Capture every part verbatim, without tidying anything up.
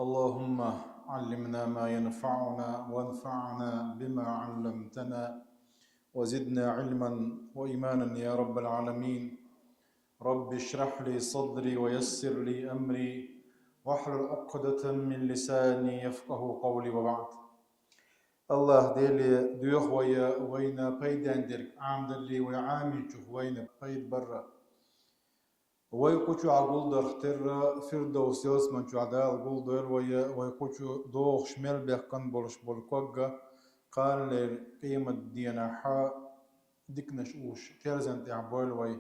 اللهم علمنا ما ينفعنا وانفعنا بما علمتنا وزدنا علما وإيمانا يا رب العالمين. رب اشرح لي صدري ويسر لي أمري واحلل عقدة من لساني يفقه قولي وبعد. Аллах Деле доьху вай, вайна пайден дерг Ӏамадале, вай Ӏамийчух вайна пайда барра. Вай кху чу гулдарх терра Фирдовс ялсман чу Дала гулдойла вай, вай кху чу догӀуш мел бехкан болуш болу ког а кхаллалера къематдийнахьа диканаш уьш керзан тӀехь бойла вай.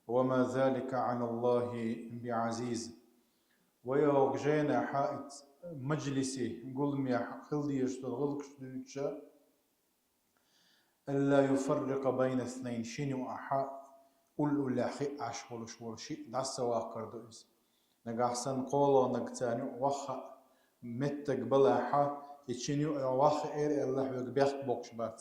وما ذلك على الله بعزيز. Вай оха жайнахьа мажлиси гуламехь хила дезаш долу гӀиллакхаш дуьйцуша, ألا يفرق بين اثنين, шина юкъахьа уллехь хиъаш волуш волу шиъ дӀасаваккхар ду иза. Нагахь санна кхоалгӀаниг царна юкъа ваха меттиг балахьа, и шина юкъа ваха эр аьлла хьоьга бехк боккхуш бац.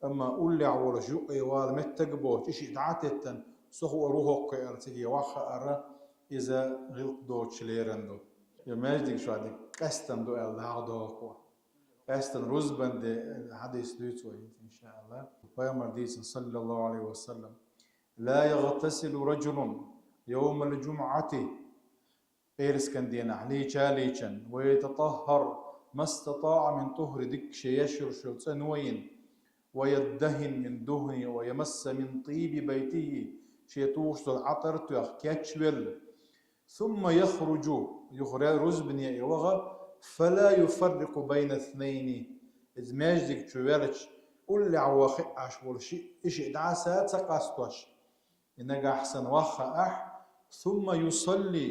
Амма уллехь волуш юкъе вала меттиг а боцуш, и шиъ дӀа а теттина, со хуур ву хӀокху аьлла циге ваха ара, иза гӀиллакх доцуш лерина ду. Я маьждиг шадерг къаьстина ду аьлла дагадогӀу. Къаьстина рузбан де хьадис дуьйцу вай, иншаалла. Пайхамар дийцина, саллаллаху алейхи ва саллам: لا يغتسل رجل يوم الجمعة, пӀераскан дийнахь лийча а лийчина, ويتطهر ما استطاع من طهر, дика шен еш йолуш йолу цӀано йина, ويدهن من دهنه ويمس من طيب بيته, шен тухуш долу Ӏатар а тоьхна, кечвелла, ثم يخرج, юха рузбане а ваха, فلا يفرق بين اثنين, иза маьждиг чу велча, уллехь ваха хиъаш волу шиъ, и шиъ дӀаса ца къастош, и нагахь санна ваха ахь, ثم يصلي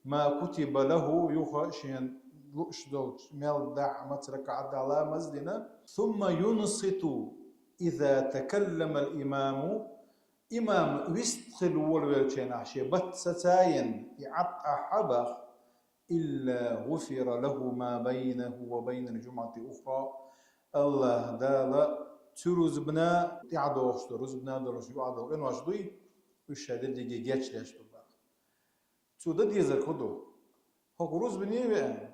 ما كتب له, юха шен лууш долчу мел дахьа маца ракаӀат дахьа ламаз а дина, ثم ينصت إذا تكلم الإمام, имам вистхила волавеллачу хенахь шен бат сацайина и Ӏад ахьа баха, إلا غفر له ما بينه وبين الجمعة الأخرى, Аллах Дала цу рузбана, тӀаьхьа догӀуш ду рузбана долуш юкъа долу къинош дуй, уьш ша дерриге гечдеш ду баха. Цо дан дезарг хӀун ду? ХӀокху рузбане а веана,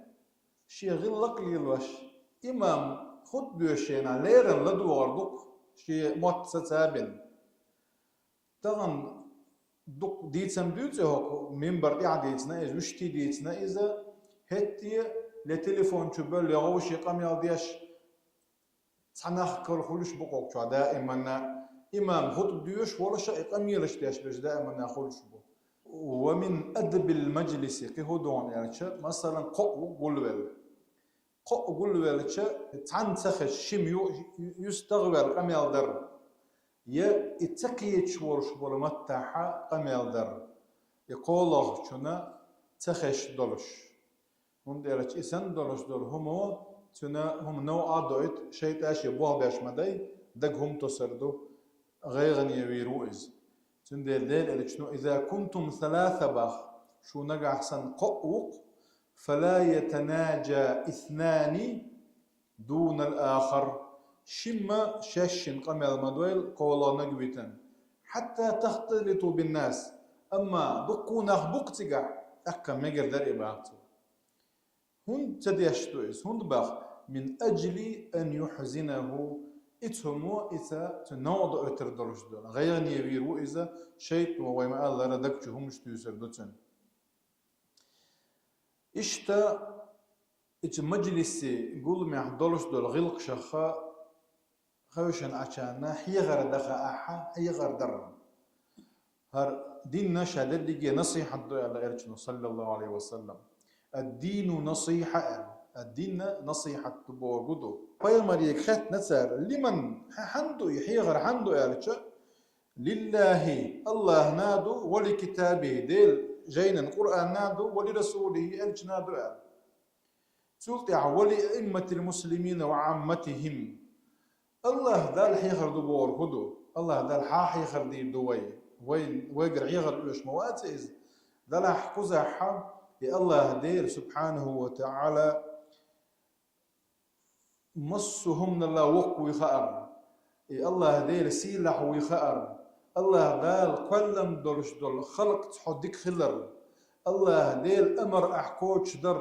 шен гӀиллакх а лелош, имам хутба доьшуш хенахь леррина ладогӀар ду-кх шен мотт саца а бина. Тахана дукха дийцам дуьйцу хӀокху, минбар тӀехь дийцина иза, вуьшта дийцина иза, хӀетте а, я телефон чу бевлла, я вовшийн къамел деш, цхьа нах кара хуьлуш бу хӀокху чохь даиманна, имам хутба доьшуш волуш а, и къамелаш деш берш даиманна хуьлуш бу. ومن أدب المجلس, кхин хӀун ду аьлча, масалан, кхоъ ву гулвелла. Кхоъ гулвелча, цхьанна ца хезаш шима ю-, юьстахваьлла къамел дар, я и ца кхеташ волуш болу маттахьа къамел дар, и кхоалгӀачунна ца хезаш долуш. ХӀунда аьлча и санна долуш долу хӀума, цуьнан хӀума новкъа а доуьйту, шайтӀа шен болх беш ма дай, дага хӀума тосур ду, гӀайгӀане вийр ву иза. Цундела Делан Элчано: إذا كنتم ثلاثة, баха, шу нагахь санна кхоъ ву-кх, فلا يتناجى اثنان دون الآخر, шимма шаьшшинна къамел ма дойла кхоалгӀаниг витина, حتى تختلطوا بالناس, амма дуккха а нах бу-кх цигахь, тӀаккха мегар дара и, баха цо. ХӀунда ца деш ду иза? ХӀунда баха? من أجل أن يحزنه, и цу хӀумо, иза цуьнан новкъа доуьйтур долуш долу. ГӀайгӀане вийр ву иза, шайтӀано, вай ма-аллара, даг чу хӀумаш туьйсур ду цуьнан. Иштта, и цу мажлиси гуламехь долуш долу гӀиллакхашха хевшина Ӏачарна хьехар даха ахьа, хьехар дар. ХӀара динна ша дерриге насихьат ду аьлла Элчано, саллаллаху алейхи ва саллам. الدين نصيحة аьлла. Ад-динна насихьат ду бохург ду. Пайхамаре хеттина цара: لمن, хьан ду и хьехар, хьан ду аьлча, لله, Аллахна ду, ولكتابه, Делан жайнан Къуръанна ду, ولرسوله, Элчана ду аьлла. Цул тӀаьхьа: ولأئمة المسلمين وعامتهم. Аллах Далла хьехар ду бохург хӀун ду? Аллах Далла хьан хьехар дийр ду вай? Вай, вайгара хьехар оьшуш ма вац иза? Даллахь кхузахьа и Аллах Дела, субхьанаху ва таӀала, массо а хӀуманал воккхавий хаьара, и Аллах Дела сийлахьвий хаьара, Аллах Дала кхоьллам долуш долу халкъаца хьо дика хилар, Аллах Делан амар ахь кхочушдар,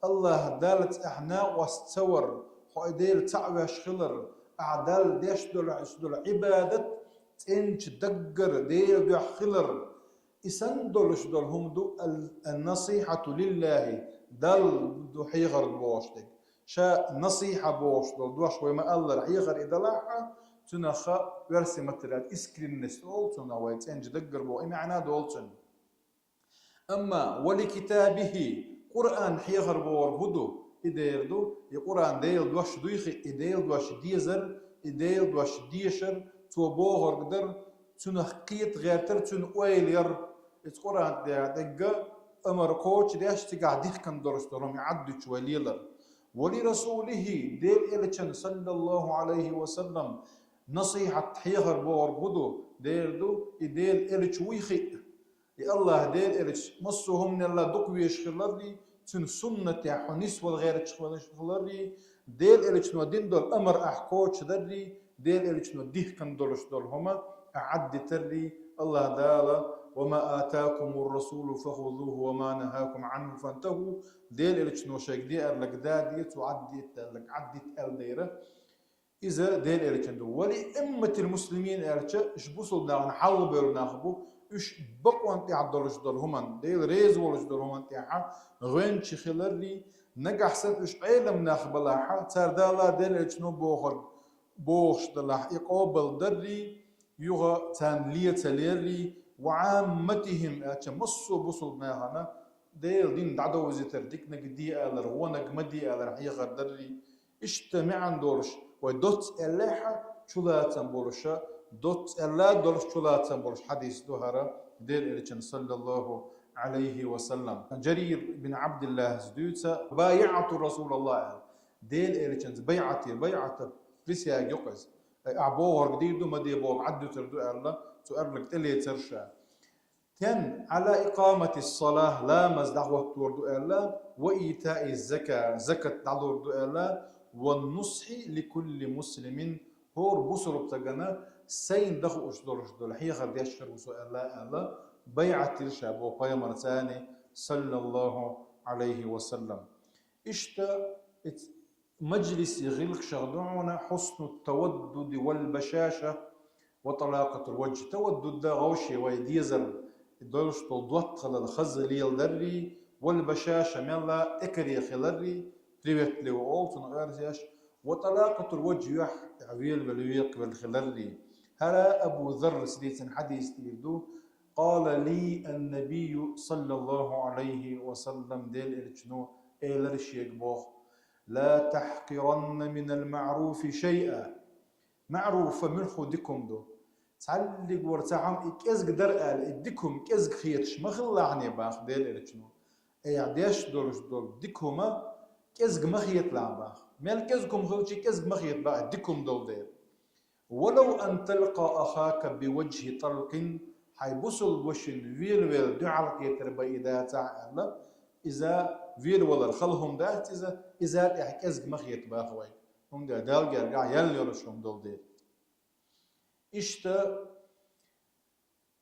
АллахӀ Далла цӀехь накъост ца вар, хьо и Дела цхьаъ веш хилар, ахьа Далла деш долу, долу Ӏибадат цӀеначу даггара Делан дуьхьа хилар. И санна долуш долу хӀума ду ал-, ан-насихьату лиллахӀи, Далла ду хьехар бохуш дерг. Ша насихьа бохуш долу дош вай ма-аллара, хьехар и далахь а, цунах оьрсийн маттара аьлча искренность олу цунах, вай цӀеначу даггара боху, и маьӀна долу цуьнан. Амма ва ли китабихи, Къуръан хьехар бохург хӀун ду? И дера ду, и Къуръан Делан дош дуй хиъ, и Делан дош дезар, и Делан дош дешар, цо бохург дар, цунах кхета гӀертар, цуьнан ойла яр. Иза Къуръан тӀехь дегга амар кхочушдеш, цигахь дихкина долуш долу хӀума Ӏаддуьтуш вай лелар. Ва ли расулихи, Делан Элчан, саллаллаху Ӏалайхи ва саллам, насихьат хьехар бохург хӀун ду? Дера ду, и Делан Элча вуй хиъ. И АллахӀ Делан Элча массо а хӀуманал дукха везаш хиларрий, цуьнан суннатехь хьо нисвала гӀерташ хиларрий, Делан Элчано дина долу амар ахь кхочушдаррий, Делан Элчано дихкина долуш долу хӀума ахь Ӏаддитаррий, АллахӀ Дала: «Ва ма атакумур расулу фахузуху, ва ма нахакум Ӏанху фантаху», Делан Элчано шайга де аьлларг де, цо Ӏаддита аьлларг Ӏаддита аьлла дера. Иза Делан Элчан ду. Ва ли имматил муслимин аьлча, уьш бусулба нахана хьалха бевлла нах бу, уьш бакъонан тӀехь долуш долу хӀуманна, Дела реза волуш долу хӀуманна тӀехь гӀоьнча хиларрий, нагахь санна уьш Ӏелам нах балахь, цара Дала, Делан Элчано бохург бохуш далахь, и къобалдаррий, юха царна ле ца леррий, ва Ӏамматихим аьлча, массо а бусулба нахана Делан дин дӀадовзийтар, диканиг де алар, вониг ма де алар хьехар даррий, иштта маьӀна долуш, вай доцца аьллехь а чулацам болуша, доцца аьлла долуш чулацам болуш хьадис ду хӀара Делан Элчан, саллаллаху Ӏалайхи ва саллам. Жарир бин Ӏабдиллахьас дуьйцу: «БайаӀту расулаллахӀ», аьлла. Делан Элчанца байӀат е, байӀат присяга ю-кх иза. Ахь бохург дийр ду, ма де бохург Ӏаддуьтур ду аьлла, цу аьлларг тӀелецар ша. Тен, Ӏала икъаматис салахь, ламаз дӀахӀоттор ду аьлла, ва итаиз зака, закат дӀалур ду аьлла, ва нусхьи ликулли муслимин, хӀора бусулба стагана сайна дан хууш долуш долу хьехар деш хир ву со аьлла, аьлла, байӀат дира ша боху пайхамарца, саллаллаху Ӏалайхи ва саллам. Иштта, и мажлисан гӀиллакхашах ду хьуна хьусну таваддуди вал башаша ва талакъатул ваджхӀ. Таваддуд да вовшийн вай дезар, долуш долу доттагӀалла хаза леладаррий, вал башаша мелла экаре хиларрий, приветливо олу цунах оьрсаша, ва талакъатул ваджхӀ, юьхь тӀехь велавелла, векхавелла хиларрий. ХӀара Абу Заррас дийцина хьадис тӀера ду: «Къала ли ан-набийю саллаллаху Ӏалайхи ва саллам», Делан Элчано элира шега боху: «Ла тахькъиранна минал маӀруфи шайъа». МаӀруф муьлхха дика хӀума ду. Цхьаллиг вара цхьа хӀума и кӀезиг дара аьлла, и дика хӀума кӀезиг хеташ ма хилалахьане боху Делан Элчано. Айхьа деш долуш долу дика хӀума кӀезиг ма хеталахь боху. Мел кӀезиг хӀума хилча, кӀезиг ма хета боху, дика хӀума долу дела. «Валав ан талкъа ахака биваджхӀи талкъин», хьайн бусулба вашина велавелла дуьхьал кхетар бен и дацахь аьлла, иза велавалар хала хӀума дац иза, иза тӀехь кӀезиг ма хета боху вайга. ХӀунда аьлча Далла гергахь ял йолуш хӀума долу дела. Иштта,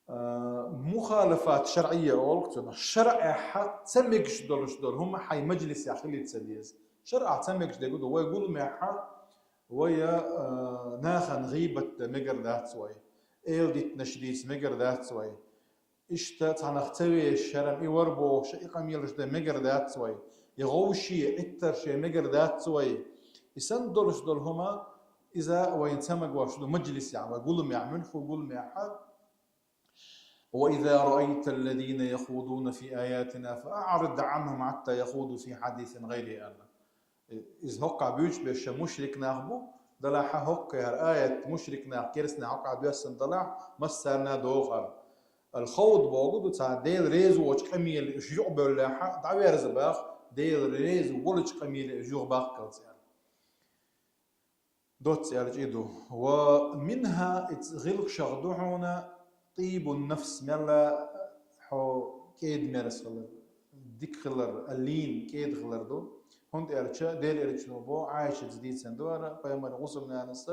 а, мухалафат шарӀийя олу цунах, шарӀехь ца мегаш долуш долу хӀума хьайн мажлисехь хила ца деза. ШарӀехь ца мегаш дерг ду, вай гуламехь, вай, а, нахана гӀийбат дан мегар дац вай, эладитанаш дийца мегар дац вай. Иштта цхьаннах ца везаш, хӀара-м и вара бохуш, и къамелаш дан мегар дац вай, я вовшийн Ӏиттарш ян мегар дац вай. И санна долуш долу хӀума, иза вайна ца магош ду мажлисехь, вай гуламехь, муьлхха гуламехь. «Ва иза раайта аллазина яхудуна фи аятина фа аӀрид Ӏанхум хьатта яхуду фи хьадисин гӀайрихӀи», аьлла. Иза хӀоккхахь буьйцуш берш мушрик нах бу, далахь хӀоккхахь хӀара аят мушрик нах, керста нах хӀоккхахь доьссина далахь, массарна а доху хӀара. Ал-хавд бохург ду, цхьа Дела реза воцчу къамеле уьш юкъабевллехь, дӀаверза боху, Дела реза волчу къамеле уьш юхабаккхалц аьлла. Доцца аьлча и ду. Ва минхӀа, иза гӀиллакхашах ду хьуна, тӀийбун нафс, мелла хьо кӀеда-мерза хилар, дика хилар, аллин кӀеда хилар ду. ХӀунда аьлча Делан Элчано боху, Ӏайшас дийцина ду хӀара, пайхамаран гӀусамнанас,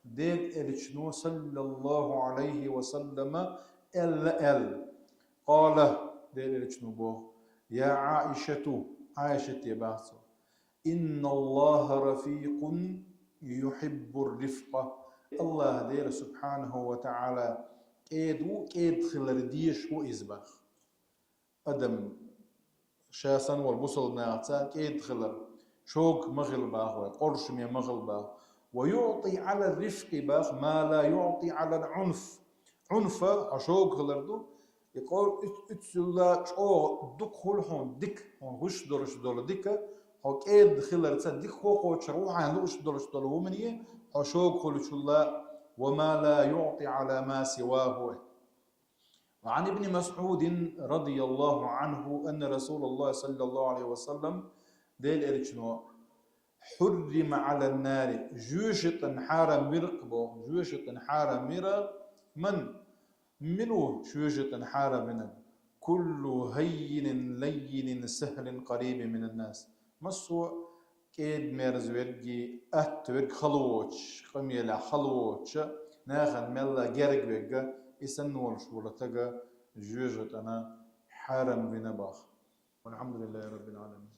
Делан Элчано, саллаллаху Ӏалайхи ва саллама, аьлла аьлла. Къала, Делан Элчано боху: «Я Ӏаишату, Ӏайшате баха цо: «إن الله رفيق يحب الرفق». АллахӀ Дела, субхьанаху ва таӀала, кӀеда ву, кӀеда хилар дезаш ву Иза баха. Адам ша санна волча бусалба нахаца кӀеда хилар, шога ма хила баха вай, къоршаме ма хила баха. «ويعطي على الرفق» баха, «ما لا يعطي على العنف». Ӏунф хьо шога хилар ду, и къо-, ит-, иццул чӀоагӀа дукха хул хьона дика, хьона гуш долаш дола дика, хьо кӀеда хиларца дика хьо кхочур ву хьайна лууш долаш дола хӀумане, хьо шога хулачул. «وما لا يعطي على ما سواه». وعن ابن مسعود رضي الله عنه أن رسول الله صلى الله عليه وسلم, Дела Элчано: «حرم على النار», жоьжахатӀа хьарам вир-кх боху, жоьжахатӀа хьарам вира, «من», мила ву жоьжахатӀа хьарам винарг? «كل هين لين سهل قريب من الناس». Массо а кӀеда-мерза верг, атта верг, хала воцуш, къамелехь хала воцуш, нахана мелла герга верг, и санна волуш волу стаг жоьжахатӀа хьарам вина баха. والحمد لله رب العالمين.